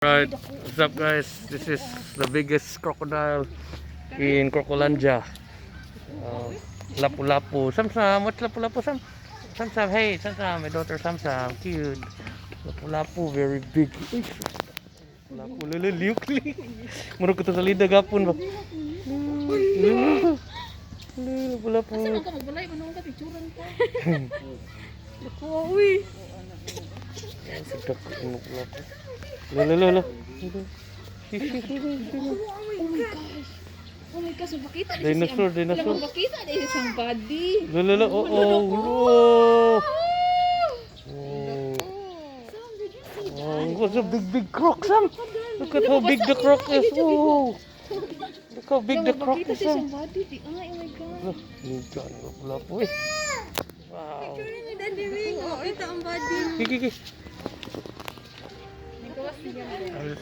Right, what's up, guys? This is the biggest crocodile in Crocolandia. Lapu-lapu. Sam Sam, what's Lapu-lapu? Sam Sam Sam, hey, Sam Sam, my daughter Sam Sam, cute. Lapu-lapu, very big. Uy, Lapu, lulu, liuk, liuk. Murag ko to sa lida gapon ba? Lulu, Lapu-lapu. Asa man ka magbalay man ka picturean ko. Dako, uy. Lapu-lapu. Lulu, lulu. Oh my gosh. Oh my gosh, mapakita ni Dinosaur, dinosaur. Mapakita ni siya siyang body. Lulu, lulu, oh. Oh. Sam, did you see that? Oh, what's a big, big croc, Sam? Look at how big the croc is. Oh, look how big the croc Mapakita is, siya Sam. siyang body. Di, ay, oh my God. Look, lapu-lapu eh. Wow. Ni Daddy Wing. Oh, ito ang body. Kiki, kiki.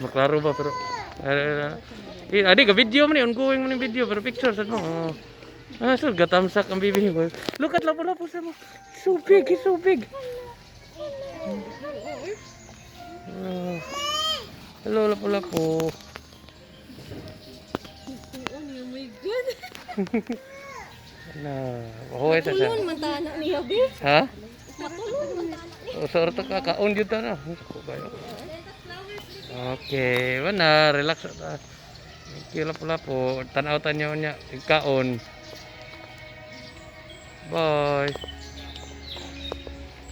Maklaro ba pero eh, adi ka video man ni, ongoing man ni video pero picture sad mo. Oh. Ah, so gatamsak ang bibi ko. Look at lapu-lapu, Sam. So big, he's so big. Ah. Hello, lapu-lapu. Oh my God. Na, mahuway sa siya. Matulon man ta na niya, be. Ha? Matulon man ta na. O, sa orto ka, kaon dito na. Ko kayo. Okay, wala, relax na. Thank you, lapu-lapu. Tanaw tanyo niya, kaon. Bye.